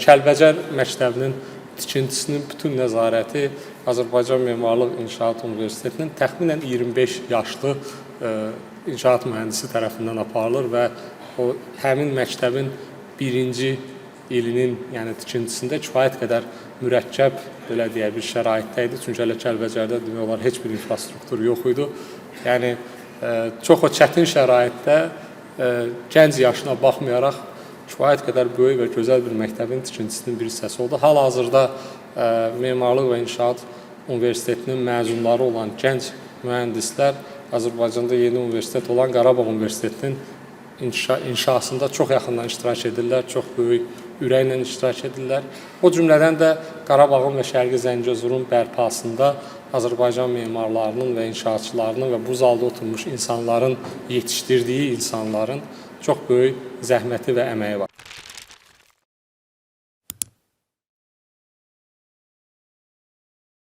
Kəlbəcər məktəbinin tikintisinin bütün nəzarəti Azərbaycan Memarlıq İnşaat Universitetinin təxminən 25 yaşlı inşaat mühəndisi tərəfindən aparılır və o həmin məktəbin birinci ilinin, yəni tikintisində kifayət qədər mürəkkəb, belə deyək, bir şəraitdə idi. Çünki hələ Kəlbəcərdə demək olar heç bir infrastruktur yox idi. Yəni çox o çətin şəraitdə gənc yaşına baxmayaraq kifayət qədər böyük və gözəl bir məktəbin tikintisinin bir hissəsi oldu. Hal-hazırda Memarlıq və İnşaat Universitetinin məzunları olan gənc mühəndislər Azərbaycanda yeni universitet olan Qarabağ Universitetinin inşasında çox yaxından iştirak edirlər, çox böyük ürəklə iştirak edirlər. O cümlədən də Qarabağın və Şərqi Zəngəzurun bərpasında Azərbaycan memarlarının və inşaatçılarının və bu zalda oturmuş insanların yetişdirdiyi insanların çox böyük zəhməti və əməyi var.